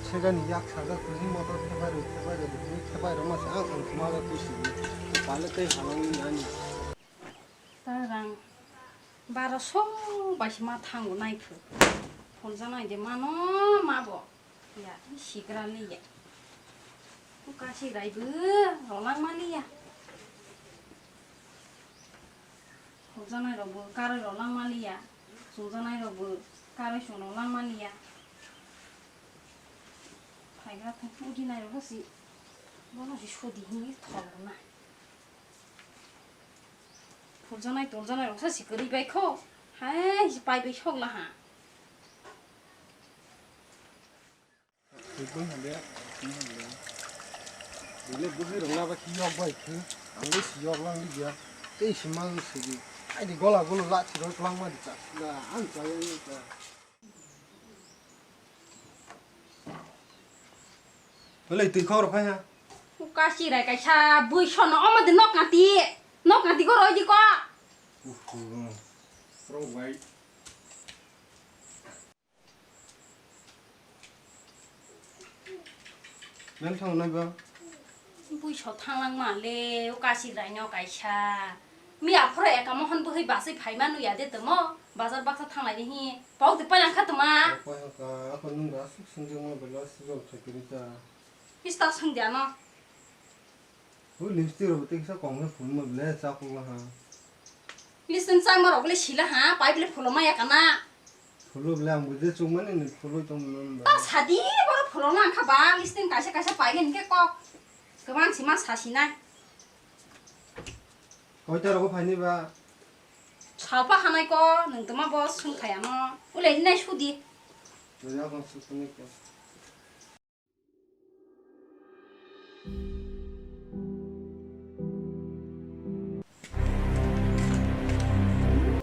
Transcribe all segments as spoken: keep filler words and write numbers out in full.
Segani yak sajak twi motor thepai rw, thepai rw, thepai rw ma se ang ang thuma ga twi sidi. Pale tei halangni nani. Ta rang baro so bai se ma thango nai phu. Phuljanai de mano ma bo. Ya, sigra le ya. Kasi rai bu rolang mali ya. Phuljanai rok bo karwi rolang mali ya. Chungjanai rok bo karwi chwng rolang mali ya. Phaigra thung thung di nai rok si. Bono si sudi hinwi thol na. Phuljanai toljanai rok sa si kwrwi bai kho. Hai si pai bai sok la ha. Twi bwng hade, twi hade. Bile bwhwi rok laba khi yok bai khe. Ang bai si yok lang di ya. Tei si mang si di. Ai di gola golo la si rok lang ma di cha. Da ang cha yang cha. Bele twi khor khai ha. Uka si rai kaisa bui sono omo de nok ngati. Nok ngati ko roi di ko. Uhu. Pro bai. Mel thang nai ba? Bui so thang lang ma le, o kasi rai no kaisa. Mi aphoro eka mohon bwhwi basai phai manu ya de tamo, bazar baksa thang lai ni hi. Pau te palang kha tama. Pau palang kha, ako nung ba suk sung jeng ma bela sijol thai kiri ta. Ista sung dia no. Ui lipstick rok tei kisa kong khe phulma ble chakugla ha. Lipstick changma rok le sila ha, pai ble phulo maya kana. Phulo ble ang bujde chukmani ni phuloi tongmani ba. Ta sadi boro phulo nang kha ba, lipstick kaisa kaisa pai gen khe kok. Kwbang sima sasinai. Koita rogo phaini ba. Salpa hanai ko, nung toma bo sung thaya no. Ule nai sudi. Ule akon sukuni ko.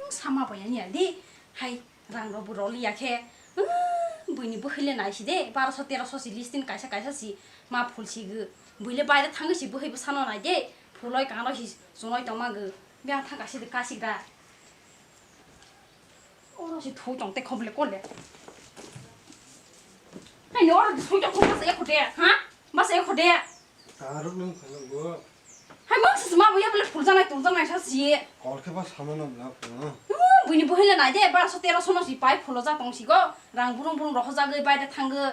Sama bo yani ya di. Hai, rang rok bo roli ya khe. Umm, buini bwhwi le nai si de, baro so tero so si list tin kaisa kaisa si ma phul si gw. Bui le baire thangwi si bwhwi bwsano nai de. Phuloi kangroi si chunoi tongma gw. Biyang thang kasi de kasi gra. Oro si thui tong te khoble kole. Hai no oro si thui tong khoble sa ekho de, ha? Ba sa ekho de. Arok nung phano go. Hai mang si ma bo ya bole phul janai tong janai sa si. Kol khe ba sama na bla phano. Hmm, buini bwhwi le nai de, baro so tero so no si pai phulo ja tong si go. Rang burung burung roho jagwi baire thanggo.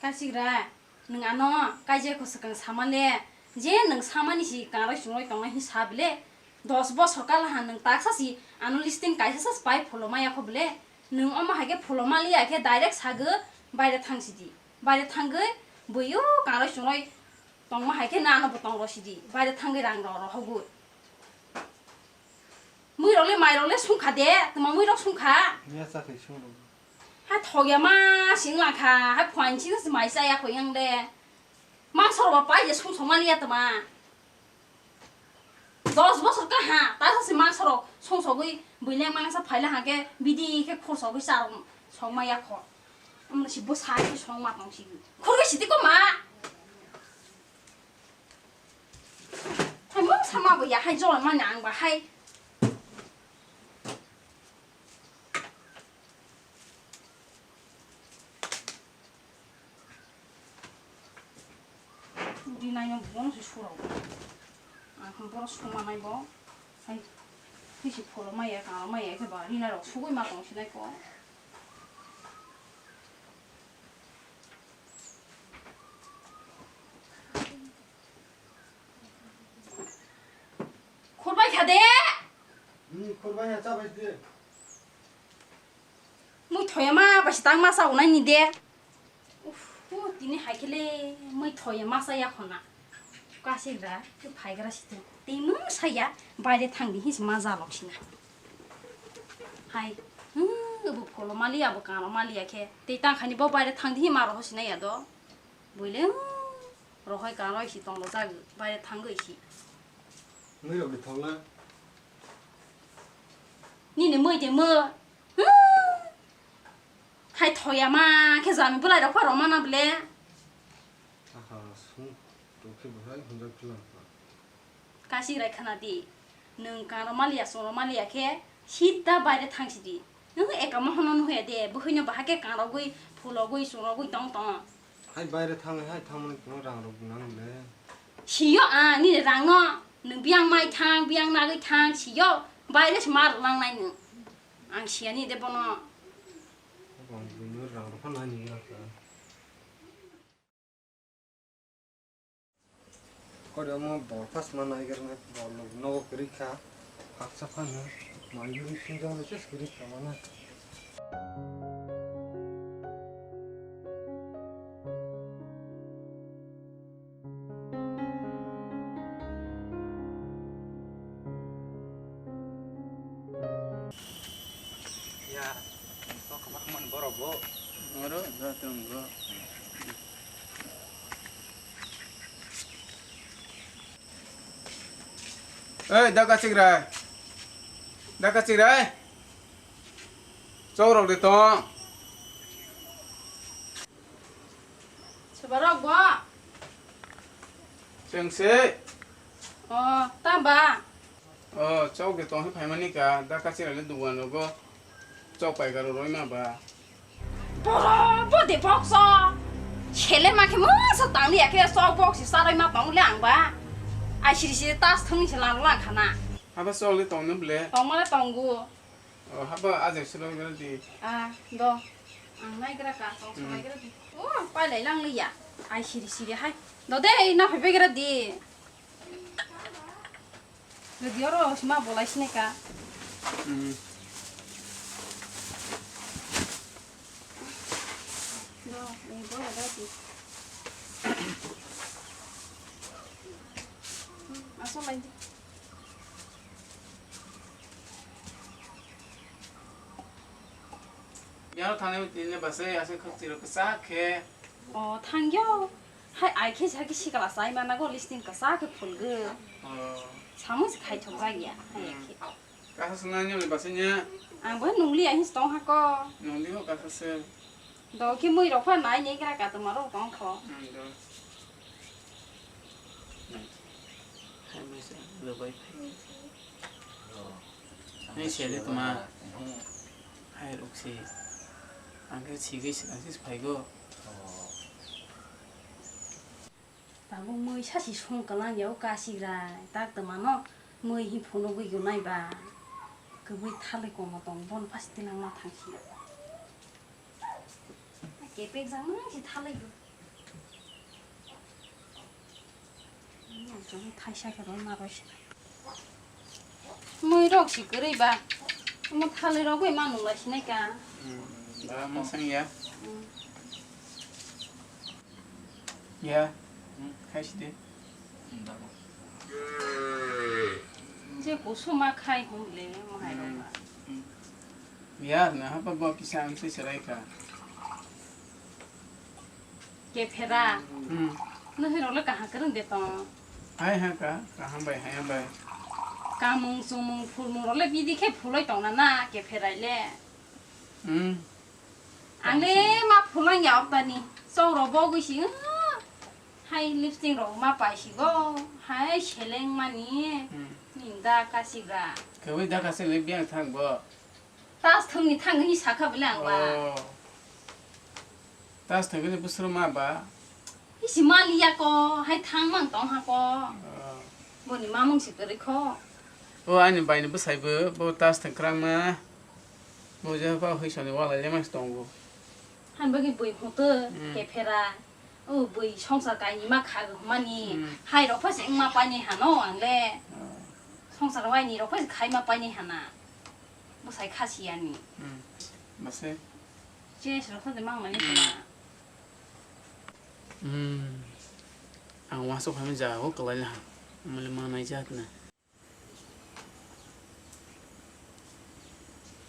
Kasigra, nwng ano kaijai kho swkang sama le, je nwng samani si kangroi chungroi tongnai hin sa bile, dos bosor kala ha nwng taksa si ano listing kaisa sa pai phulo maya kho bile, nwng omo hai khe phulo maliya khe direct sagw baire thang sidi, baire thangwi bui o kangroi chungroi tongma hai khe nano bo tong ro sidi, baire thangwi rang rok rohogwi. Mui rok le mai rok le sung kha de, tma mui rok sung kha. Miya cha khai sung rok. Ha thok ya ma sing lang kha, ha phuain sing se mai cha ya kho yang de. Mangso rok ba pai je sung song mani ya tma. Dos bosor ka ha, ta sa se mangso rok sung sogwi bui le mangsa phai la ha khe bidi khe khur sogwi cha rok song ma ya kho. Amno si bo sa si song ma tong si. Khur wi si ti ko ma. Hai mung sama bo ya hai jol mani ang ba hai. Di nai no bon si surau. Ang hwn boro suma nai bo. Hai. Hisi phulo maya kang maya khe ba rina rok sugui ma tong sinai ko. Khurbai kha de. Hmm, khurbai ya, cha bai de. Mui thoya ma bai tang ma sa unai ni de. Uff, tini hai khe le mui thoya ma sa ya khona. Kasi gra, ke phai gra si te. Tei mung sa ya, baire thang di his ma ja lok sina. Hai, hmm, bu pholo mali ya, bu kano mali ya khe. Tei tang khani bo baire thang di hi ma ro sina ya do. Buile, hmm. Rohoi kanroi si tonglo jagwi, baire thangwi si. Mui rok de thokla. Nini mui de mo. Hmm. Hai thoya ma khe jami bulai rok pharo mana ble. Aha, sung. Tokhe bahai hunjak philang. Kasi rai khana di. Nwng karo maliya, soro maliya khe sida baire thang sidi. Nwng eka mohono nuhya de, bwhwino bahai khe karogwi Phulogwi chulogwi tong tong. Hai baire thangwi hai thangmani tongwi rang rok nang le. Siyo ang nini rang no. Nwng biyang mai thang, biyang nagwi thang, siyo. Baire se ma rwlang nai nwng. Ang siya ni de bono. Bang bini rang rok nai ni rang. Kori omo bol pas ma naiger nai, bol nogo kwrwi kha, haksa phano, mai ri sinjang le ses kwrwi kha mano. Ya, sok khabar man borok bo. Oro, da tong go. Oi, da kachigrai. Da kachigrai. Chok rok de tong. Sobarok bo? Chwng se. O, tamba? O, chok de tong phaimani ka, da kachigrai le dugan rogo. Chok pai garo roi ma ba. Boro bo de bokso. Sele ma khe masa tangli ya khe chok bok si saroi ma tong le ang ba. Ai siri siri tas thung ni se lang lang khana. Haba chok le tong ne ble. Tong ma le tong gu. O, haba ajak se roi garo di. A, do. Ang nai gra ka, tong sa nai gra di. O, pai lai lang li ya. Ai siri siri hai. Do de, na phai pai gra di. Rwdi oro sima bolai sineka. Hmm. Do, ni bolai gra di. Hmm, asal lai di. Yaro thani tini basai asai khakchiro kisa khe. O, thangyo. Hai, ai khe, hai khe sikala sai mana go listing kasa khe phulgo. Oh. Samung se khai thok jagya, hai khe. Kasa swngnani le basanya. Ang bo nungli ahi tong hako. Nungli ho kasa se. Do khe mui rok pha nai ni kra ka tuma rok tong kho. Hmm, do. Hai mui se lo bai phai. Hai se le tuma. Hai rok se. Ang khe sigwi se, ang se phai go. Tabuk mui sasi song kwlang ya o kasigrai, tak twmano mui hi phunugwi gunai ba. Kwbui thalwi komo tong, bono pasi tilangma thangsi. Kepek jang nang si thalwi bo. Thaisa khe rw ma rw si. Mui rok si kwrwi ba. Omo thalwi rok bai ma nung lai sinai ka. Hmm, ba mosang ya. Hmm. Ya, hmm, khai si de. Je kusuma khai hum le mo hai rok ba. Hmm. Ya, na hapa bo kisa ang se serai ka. Kephera. Hmm. Nwng hwnwi rok le kaham kwrwng de tong. Hai ha ka, kaham bai, hai ha bai. Kamung chumung phulmung rok le bidi khe phuloi tong na na kepherai le. Hmm. Ang le ma phuloi ya oktani. Chok rok bogwi si, hmm. Hai lipstick rok ma pai si go. Hai seleng mani. Hmm. Ninda kasigra. Kwbui da kasi le biang thang bo. Tas thwngni thang hwnwi sakha bwle ang ba. Oh. Tas thwngni bwswrwng ma ba? Isi maliya ko, hai thang mang tong ha ko. Oh. Boni mamung se kwrwi kho. O ani bai ni bwsai bo, bo tas thwng kwrang ma. Bo je ba hoi soni wala le mas tongo. Han bagwi bui hwtw, hmm, kephera. O bui songsar kainwi ma kha hwnmani. Hmm. Hai rok pha se wngma painai hano ang le. Oh. Songsar waini rok pha se khai ma painai hana. Bwsai khasiyani. Hmm. Bwsai. Chini srok sa de mang lai. Hmm. Hmm. Ang wansuk phaimani jaga o kwlai laha. Mali manai jat na.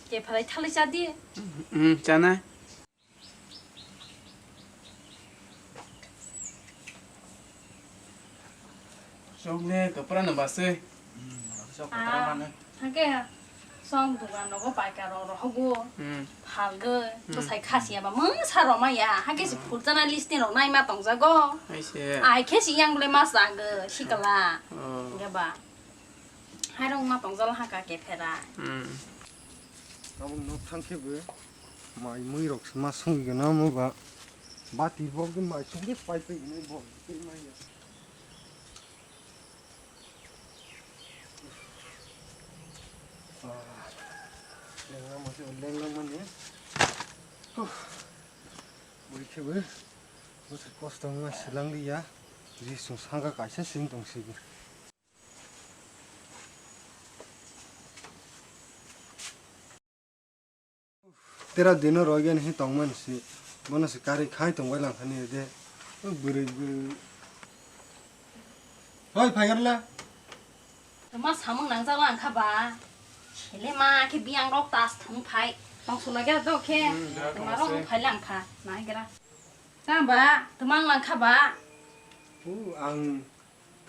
Kephalai thalai cha di. Hmm, chanai. Chokle kwpra no baswi. Chok kwpra mane. Hake song dugan rogo paikar rok rohogo. Hmm. Phalgwi bwsai khasiya ba mungsa roma ya. Hake se phurjana list ni rok naima tongjago. Hai se. Ai khe se yang bole ma chago sikala. Oh. Hingke ba. Hai rok ma tongjala haka kephera. Hmm. Tabuk nok thang khe bo. Mai mui rok ma songwi gana mo ba. Bati bo ke mai songwi pai pai gana bo. Ah, lenga mo se lenga mo ni. Huh. Bui khe bo. Bo se kosto ma silang liya. Ji sung sangka kaisa sing tong si. Tera dino roigani hi tongmani si, bono si kari khai tongbai langkhani de. O bwrwi bwrwi. Hoi, phaigarla. Ma samung nangjak langkha ba. Sele ma khe biyang rok tas thung phai. Tong sula gera do khe. Hmm, da, tong ma rok se. Phai langkha. Nai gera. Ta ba, twmang langkha ba. O, ang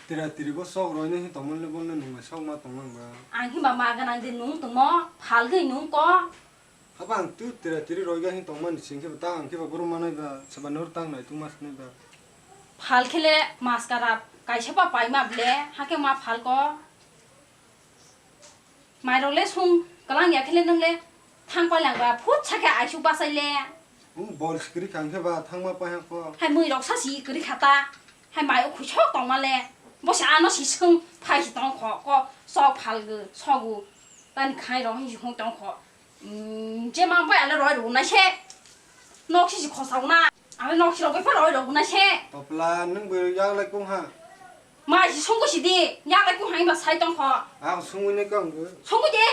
Tira tiri bo sok roi nai tongmani le bol nai nung bai sok ma tong nang ba. Ang himba ma ganang de nung tongmo, phal gwi nung ko. Haba ang tu tira tiri roi ga hin tongmani sing khe ta ang khe ba boro manai ba saba nur tang nai tungma sinai ba. Phal khe le maskara kaisa ba pai ma ble, hakhe ma phal ko. Mairok le sung kwlang ya khe le nwng le thang pai lang ba phut sa khe aisu bachai le. Bol si kwrwi kha hwnkhe ba thangma pai ha kho. Hai mui rok sa si kwrwi kha ta. Hai mai o khuisok tong ma le. Bo se ano si sung phai si tong kho ko sok phal gw sogu. Tani khai rok hin si hung tong kho. Umm, je ma bai ale roi rw nai se. Nok si si khosao na. Ale nok si rok bai pha roi rw nai se. Topla nwng bai yak lai kung ha. Mai si sung ko si di. Yak lai kung ha himba sai tong kho. Ang sungwi nai kang gw. Sung ko di.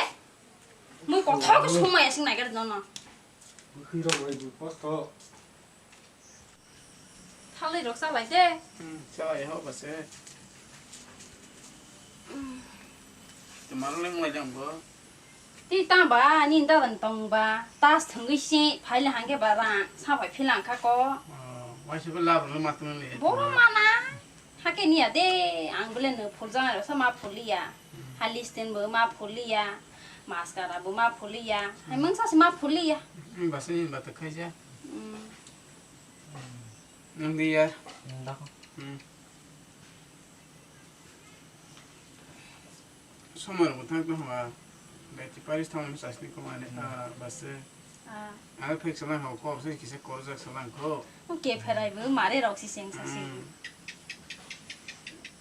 Mui kothok ko sung mai asing nai gar nono. Bwkhwi rok bai bo kosto. Thalwi rok chalai de. Hmm, chalai ho ba se. Twmaro le mui jang bo. Tei tang ba, ani dada ni tong ba, tas thwngwi si, phai le hangke ba rang, sa phai philang kha ko. Oh, waisa bo lab rwno ma tong le. Boro mana, hake niya de, ang bole no phul jang rok sa ma phul liya. Hmm. Hai listen bo ma phul liya, mascara bo ma phul liya, hai mungsa se ma phul liya. Hmm, ba se ni ba ta khai ja. Hmm. Nang di ya. Hmm, da ko. Hmm. Somoi rok thang tong ba. Bai ti paris thang mo sasni ko mane, ah, base. Ah. Ang phek salang ho ko, se kisa ko jak salang ko. O ke pherai bo mare rok si seng sasi. Hmm.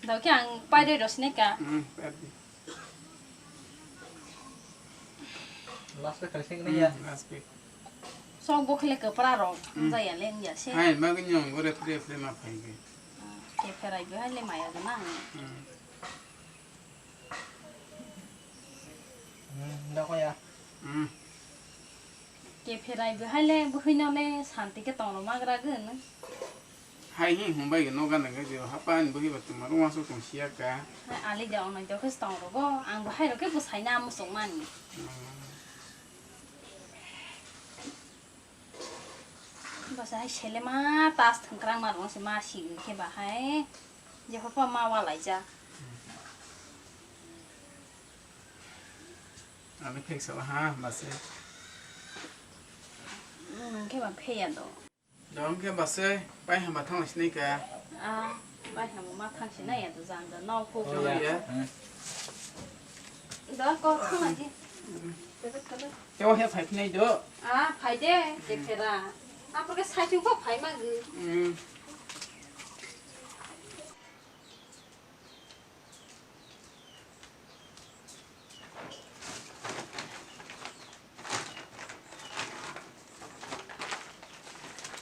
Dau ke ang pai doi rosne ka. Hmm, pai di. Last week khai sing ya. Hmm, last week. Sok bo khele kwpra rok, hmm, wngya le wngya se. Hai, magin nyong bo refre refre ma phai ge. Ah, ke pherai bo hai le maya gana. Hmm. Hmm, da ko ya. Hmm. Ke pherai bo hai le bwkhwi no le santi khe tong rw magra gwn. Hai hi hwnbai no gana khe je hapa ni bwkhwi ba tongma rwma sok tong siya ka. Hai ali de onoi de khe tong rw go, ang bo hai rw khe bwsai na muchung mani. Hmm. Bwsai hai sele ma tas thwngkrang ma rw se ma si khe ba hai je hapa ma walai ja. Ani phek sala ha base. Hmm, khe ba pheya do. Dong khe base, pai hama thang sinai ka. Ah, pai hama ma thang sinai ya do jan jan no ko. Oh, ya. Da ko thang lagi. Tebet tebet. Teo he phai phinai do. Ah, phai de, de phera. Apor ke sai chung ko phai ma gi. Hmm.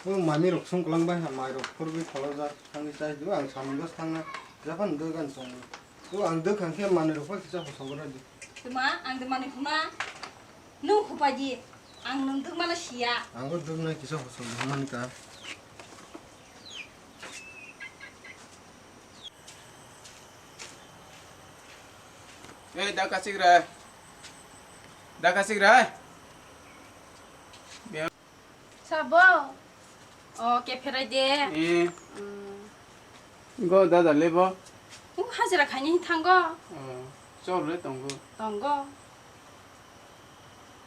O mami rok song kwlang bai ha, mai rok khorwi phalajak thangwi chai do, ang samung dos thangna japan do gan song. O ang dwkhang khe mani rok bai kisa hosong gra di. Tuma, ang de mani huna. Nwng khupai di, ang nwng dwkmano siya. Ang bo dwknai kisa hosong mani ka. Ei, da kasik rai. Da kasik rai. Sabo? O, kepherai de. Eh. Mm. Go, dada lebo? Ung hajira khaini thango. Oh, chor le tongo. Tongo.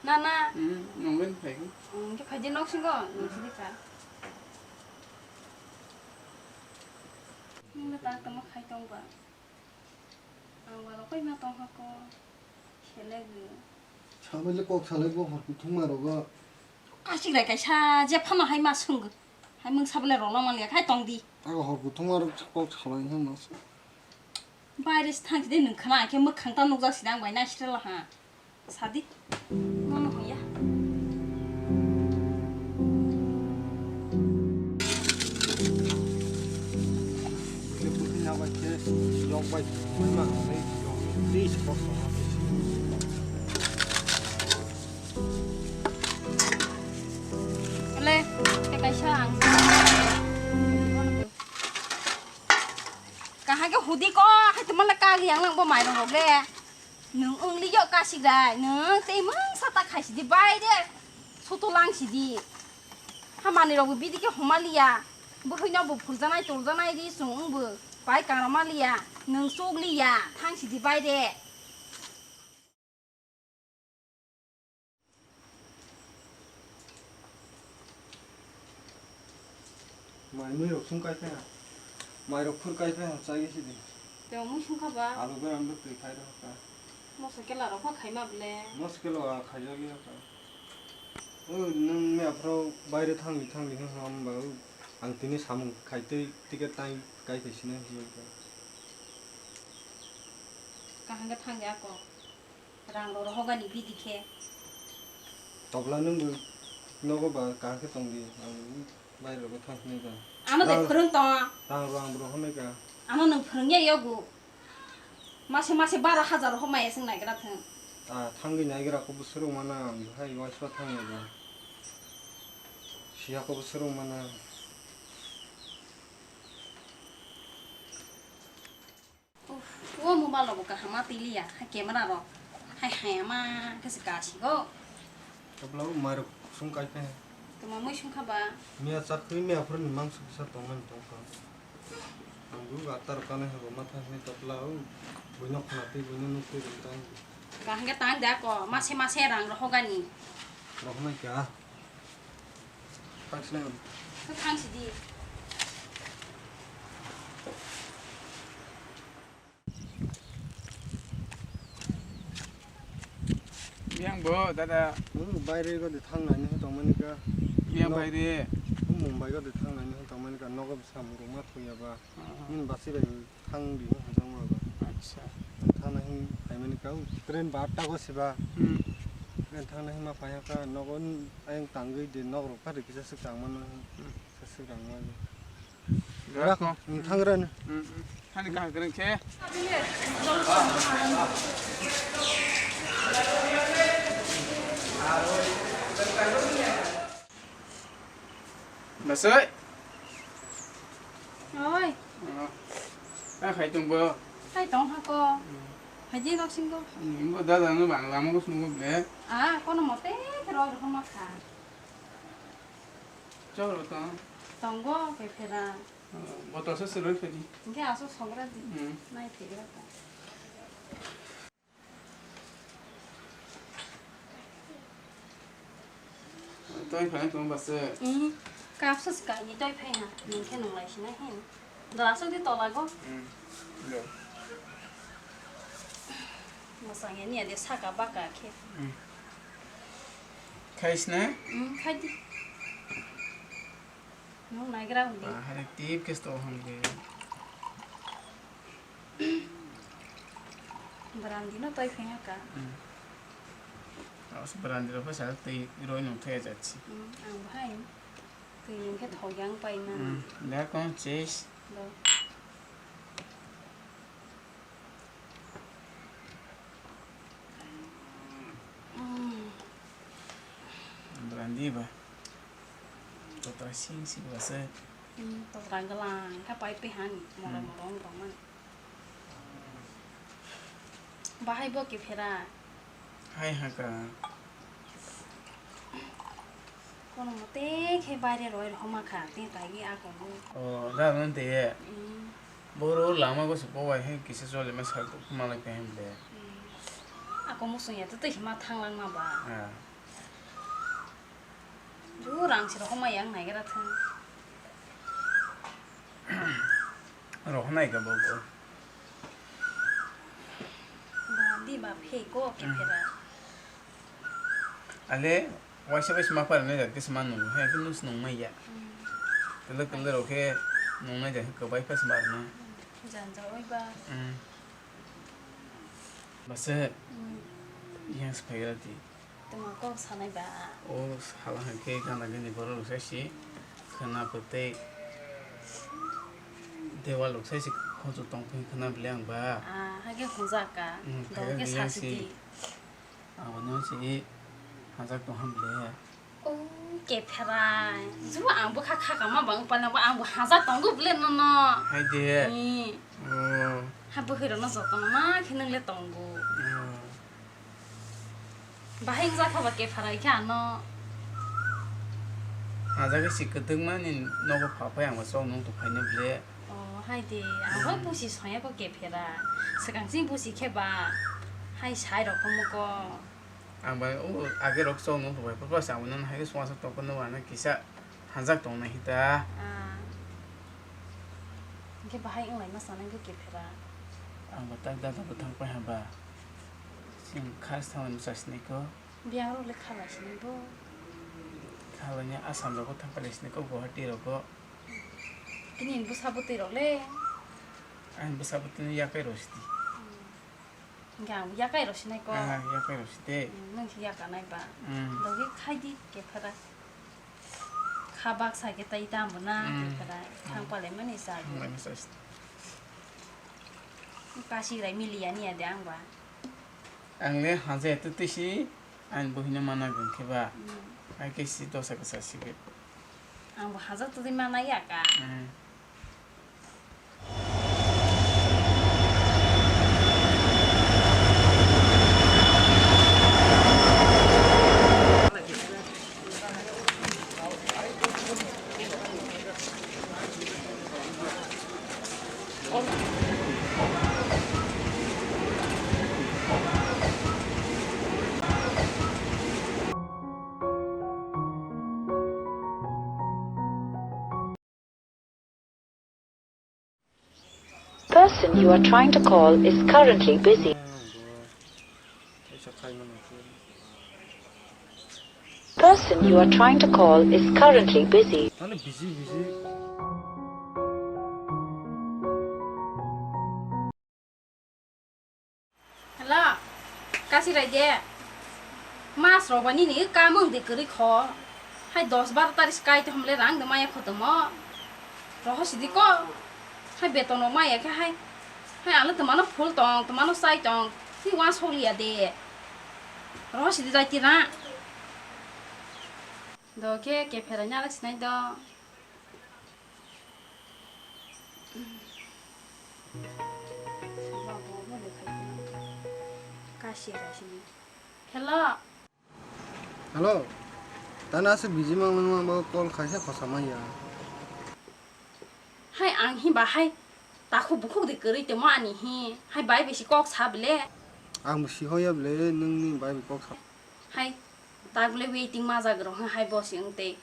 Nana. Hmm, nungin phai. Ung ke phai de nok singo, nok sidi ka. Nung le ta tamo khai tong ba. Ang ba rok koi ma tong ha ko. Sele gu. Sabai le kok salai bo hor kuthung ma rogo. Kasik rai kaisa je phano hai ma swng. Hai mung sabole rolo maliya khai tong di. Ako hor kuthung aro kok salai hwn no. Baire se thang de nung khana khe mwkhang ta nukjak sidang bai na sirala ha. Sadi. Nono hoya. Le, te kaisa ang. Kahage hudi ko, hai tumala kagi ang lang bo mairong rok le. Nwng wngli yo kasigrai, nwng tei mungsa ta khaisidi bai de, soto langsidi. Hamani rokbo bidike homaliya, bwkhwino bo phurjanai toljanai ri chwng wngbo bai kangramaliya, nwng chukliya, thangsidi bai de. Mai mui rok sung kai phai ha. Mai rok phur kai phai ha, chai gisi di. Tei mui sung kha ba? Alu gram rok twi khai rok ka. Moso kela rok pha khai ma ble. Moso kela wa khai jagwi rok ka. O nung me aphro baire thangli thangli hwn hwn ba o. Ang tini samung khai tei ticket tai kai phai sina hwn ka. Kaham khe thang ya ko. Rang rok rohogani bidi khe. Tobla nwng bo nogo ba kaham khe tong di, ang baire rogo thang hwnwi ka. Ano de rang, phwrwng tong. Rang rang bo rohornai ka. Ano nwng phwrwngya yogo. Mase mase baro hajar rohormaya chwng naigra thwng. Ah, thangwi naigra khe bo swrwng mana ang hai waisa thangya ba. Siya khe bo swrwng mana. Uff, o mobile rok bo kaham ma twi liya, hai camera rok hai hayama khe se kasigo. Tabla o mai rok sung kai khe. Tuma mui sung kha ba? Miya chak twi miya phuru ni mangso kisa tong mani tong kha. Ang bu ga tar kanai habo ma thang ni tabla o buino khna twi buino nuk twi rwng tang. Kaham khe tang da ko, mase mase rang rohogani. Rohonai kha. Thangsidi. Yang bo, dada. Hmm, baire godi thangnani tongmani ka. Yang baire. Mumbai godi thangnani tongmani ka. Nogo samung rok ma thuya ba. Aha. Nini basi bai thang di hwnjakma ba. Acha. Thana hin phaimani ka train ba atta go siba. Hmm. Train thangna hin ma phaiya ka nogo ayang tangwi de nok rok phari kisa swkang mano. Hmm. Swkang mano. Rak nthang ran. Hmm, hmm. Hani kaham kwrwng khe. Masai. Oi. Ah, khai tong bo. Khai tong ha ko. Hmm. Hai di nok sing ko. Ni bo dada no bang lama ko sung ko ble. Ah, kono mote khe rok rok ma kha. Chok rok tong. Tong go ke phera. Botol se se roi khe di. Ke aso songra di. Hmm. Nai thik ra ta. Toi phai tong ba se. Hmm. Kap sa se kaini toi phai ha. Nung khe nung lai sina hin. Da asuk di tola go. Hmm. Lo. Masang ya ni ade saka baka khe. Hmm. Khai sina? Hmm, khai di. Nung naigra undi. Ba, hari tip khe sto hong de. Brandi no toi phai ka. Hmm. Awas brandi ro phai sa tei roi nung thai jatsi. Hmm, ang bahai. Twi hwnkhe thok yang pai na. Hmm, da kon chase. Do. Hmm. Brandi ba. Totra sing sing ba se. Hmm, totra galang kha pai pe hani. Moro moro wng tong mani. Bahai bo kiphera. Hai haka. Kono mote khe baire roi rwma kha, tei kaigi ako bo. O, da nang te. Hmm. Boro lama go se bo bai hai kisa chole ma sak malai pe hem de. Hmm. Ako musung ya to tei hima thang lang ma ba. Ha. Ju rang se rokoma yang nai gra thang. Rohonai ka bo bo. Ba di ba phe ko ke phera. Ale Waisa waisa ma pharinai jat khe se ma nung, hai khe nung se nung maya. Hmm. Kwlwk kwlwk rok khe nung nai jat khe kwbai khe se ma rwna. Hmm. Janja oi ba. Hmm. Bwswk. Hmm. Yang se phai gra di. Tongma kok sanai ba. O hala hai khe gana gini borok rok sai si khwna pwtwi dewal rok sai si khonsu tong phai khwna bwle ang ba. Ah, hai khe khongjak ka. Hmm, phai Dol khe gra di yang sasi si. Di. Abono se hajak tong ham le. O kepherai. Ju ang bwkha kha kama bang pa nang ba ang bo hajak tongo bole nono. Hai de. Ni. O. Ha bwkhwi rokno jotono ma khe nang le tongo. O. Bahai wngja kha ba kepherai khe ano. Hajak si kwtwk mani nogo pha phai ang bo chok nung tong phai nai bole. O hai de. Ang bo Hmm. Busi soya ko kephera. Swkang chini busi khe ba. Hai sai rok komo ko. Ang bai o age rok chong nung bai papa sa ang nang hai song sa tong no ano kisa hanjak tong na hita. Ah. Hingke bahai wng lai ma sana hingke kephera. Ang bo tak dada bo thang pai haba. Sing khas thang no sa sinai ko. Biyang rok le khala sinai bo. Khala ni Assam rogo thang pai sinai ko Guwahati rogo. Bini bwsa bwtwi rok le. Ang bwsa bwtwi ni yakai rok sidi. Hmm. Hingke ang yakai rok sinai ko. Ah, yakai rok side. Hmm, nung si yakanai ba. Hmm. Dogi khai di, kephera. Kha baksa khe tai tamo na, Hmm. Kephera. Thang Hmm. Palai mani sa di. Thang palai mani sa di. Kasi rai mili ya ni ya de ang ba. Ang le haja ya tu tu si, ang bo hino mana gun khe ba. Hmm. Ai ke si dosa kasa si be. Ang bo haja tu di mana ya ka. Hmm. Person you are trying to call is currently busy. Person you are trying to call is currently busy. Ano busy, busy. Hello, kasi rai de. Mas rok ba nini kamung de kwrwi kho. Hai dos baro tarik kai to hamle rang de maya khotomo. Roho sidi ko. Hai beton rok maya khe hai. Hai ano twmano phul tong, twmano chai tong. Ti wan soliya de. Roho sidi jai ti ra. Do khe kephera ni alak sinai do. Hello. Hello. Tana se busy mang mang ba call khaisa khosa manya. Hai ang hi ba hai takhuk bukhuk de kwrwi temo ani hi. Hai bai bisi kok sa bele. Ang bo si hoya bele nungni bai bo kok sa. Hai, tak le waiting ma jaga rok hai bo si wng tei.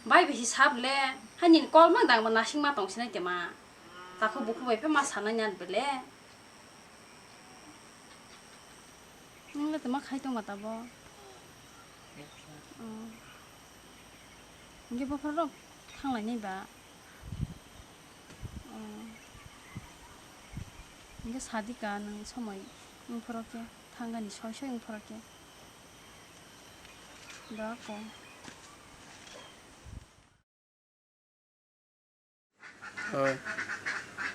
Bai bisi sab le, hai nini call mang dang bo nasing ma tong sinai tema. Takhuk bukhuk bai phe ma sanai nyan bele. Nung le toma khai tong ma tabo. Oh. Hingke bophor rok thang lai nai ba. Oh. Hingke sadi ka nung somoi wng phoro khe. Thangani soi soi wng phoro khe. Da ko. Oi.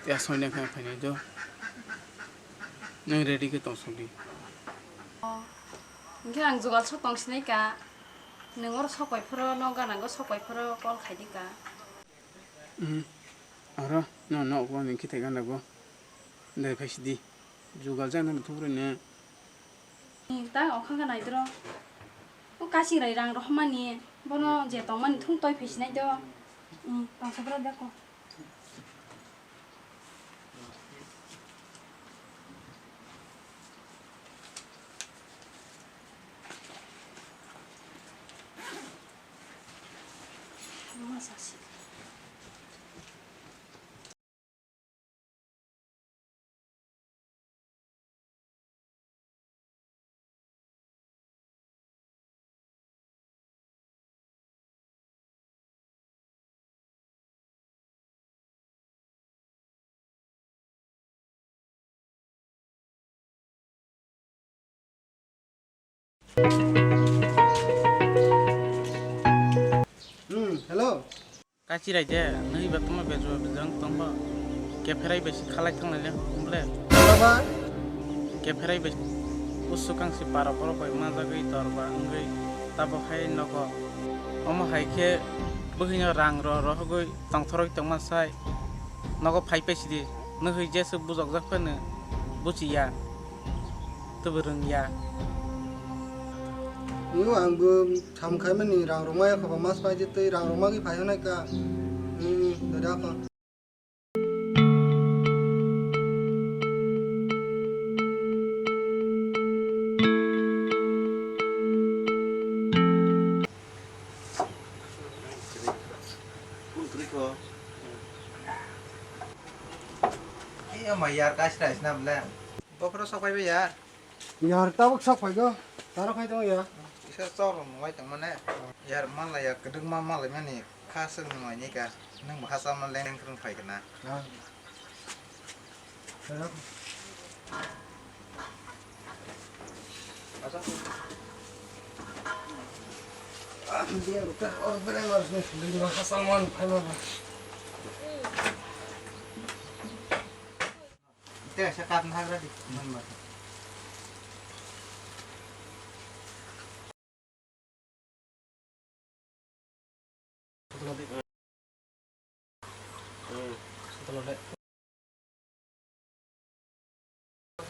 Ya soi na kha phainai do. Nang ready khe tong song di. Oh. Hingke ang jugal sok tong sinai ka. Nung oro sok pai phoro, no gana go sok pai phoro call khai di ka. Hmm. Aro, no, no, bo ni kithai gana go. Dai phai sidi. Jugal jana thubro ne. Hmm, ta okha ga nai dro. O kasi rai rang rohmani. Bono je tongmani thung toi phai sinai do. Hmm, tong sabra da ko. Hmm, hello. Kachirai de, nui ba tongma bejo bejang tongba. Kepherai bai si khalai thangnai le, humble. Baba. Kepherai bai usukang si para borok bai manjagwi torba wngwi tabok hai nogo. Omo hai khe bwhwino rang ro rohogwi tongthoroi tongma sai nogo phai pai sidi. Nui jeswk bujokjak phano buchiya. Tubui rwngya. Nio ang bo tham khaimani rang rwmaya khoba mas pai je tei rang rwmagwi phai hwnai ka. Hmm, dada kho. Iya ma yar kaisa isna bele. Bokhro sok phaibai yar. Yar tabuk sok phaigo. Taro khai tongo ya. Isa chor rok nunglai tongmane. Yar malai ya kwdwkma malai mani kha swk nunglai ni ka. Nwng bo hachal ma leng leng kwrwng phai kana. Ah. Taro. Asa. Ah, dia ruka. Oh, bere mar sini sini ma hachal man phai ma. Te sa kat na hagra di. Man ma.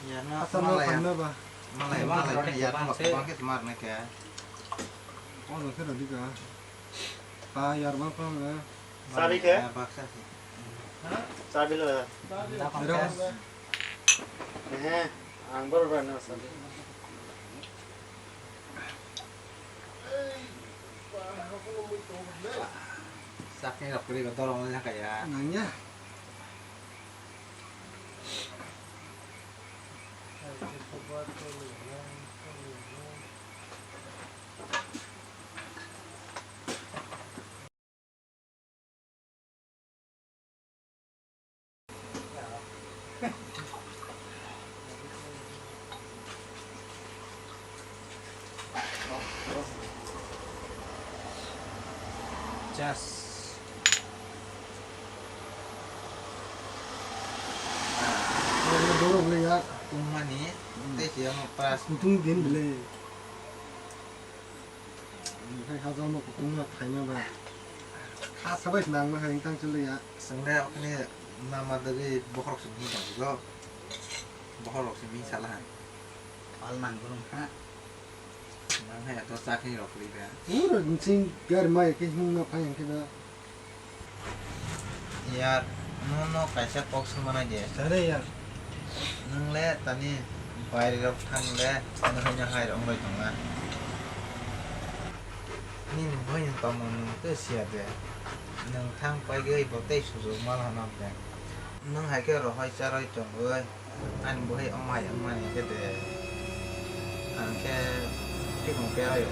Ya, na, asal no malaya. Phanna ba. Malaya, malaya, ya, no, bangse. Bangke smart na kya. Oh, no, kero di ka. Pa, yar, bang, bang, eh. Sabi ke? Ya, baksa si. Sabi lo ya. Ero. Eh, ang baru ba na sabi. Sakni rok kiri ko dorong le kaya. Nangya. Jas. Borok le ya. Tungmani, hmm, tei siya mo pras. Kutung din bele. Hai hajal mo kutung ma phaima ba. Asa bai nang ma hai tang chule ya. Sangre okni nama dagi bokhorok simi tang go. Bokhorok simi sala hai. Pal nang gurung ha. Nang hai ato chakni rok ri ba. Ura nsing gar mai ke hung ma phai ang ke ba. Yar, nono kaisa kok swngma nai de. Sare yar. Nwng le tani bairok thang le, nwng hai nwng hai rok wngwi tong na. Nini bwhai ni tongmung nwng tei siya de. Nwng thang paigwi bo tei sujuk mal hano de. Nwng hai khe rohoi charoi tongwi. Ani bwhai omo hai wngmani khe de, ang khe timo beraiyo.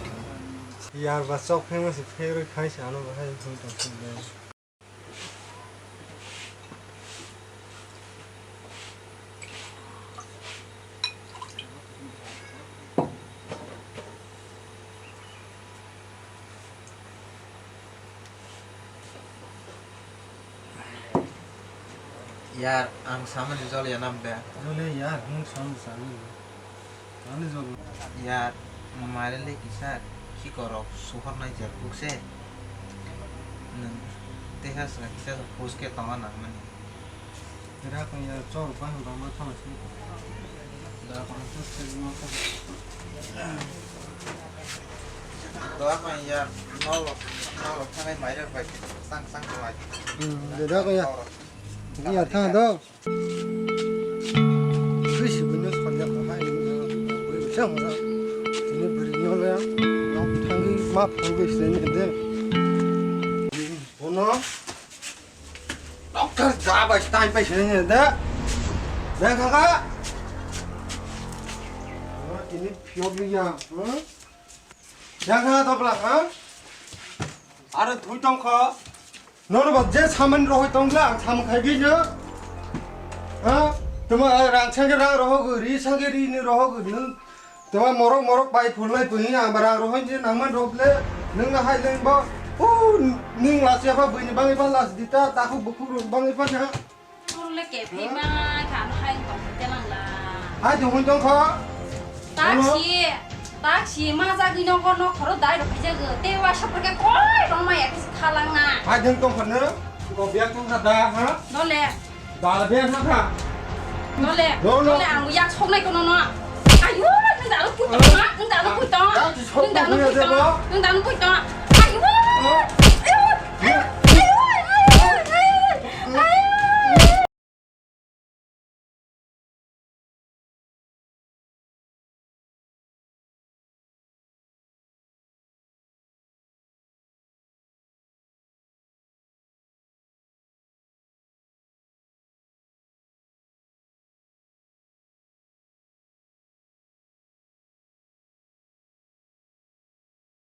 Yar ba chok phengma se pherwi khai se ano bahai wngwi tong phung de. Yar, ang samani jol ya nam be? Jol ya yar, nwng samani sani. Ani jol. Yar, mamaile kisa khikorok suhornai jer kuk se. Nwng teha swnga kisa post khe tongna nangmani. Rak ya chor ba hwnba ma thang si. Da ko ang se ma ko. Doa ko ya nolo nolo thangai mairok bai sang sang ko ai. Hmm, de da ko ya. Ya thang do. Bwrwi si buino sanja kha hai, bwrwi bwsa hwnjak. Tini bwrwi no le nok thangwi ma phurgwi se ni de. Bono doctor ja bai tai pai se ni de. De kha kha. Tini phiok liya, hmm? Yang ha topla ha? Aro thui tong kho. Nono ba je saman rohoi tong la, ang saman khai bi je. Ha? Tuma rang sangke rang roho gu, ri sangke ri ni roho gu, nwng Tama morok morok pai phulnai buini ang barang rohoi je nangman roble nung na hai leng bo. O ning lasi apa buini bangi pa las dita taku buku rok bangi pa na. Oro le kephi ma kha no hai tong te lang la. Hai tong hoi tong kho. Taksi, taksi ma jagwi no ko no khoro dai rok khaja go. Te wa sapor ke koi rong ma ya kis khalang na. Hai tong tong kho no. Ko biak tong kha da ha. Dole. Dal be na kha. Dole. Dole. Dole ang yak sok nai ko no no. Ayo, nung dal pui tong na, nung dal pui tong. Nung dal pui tong. Nung dal pui tong. Ayo.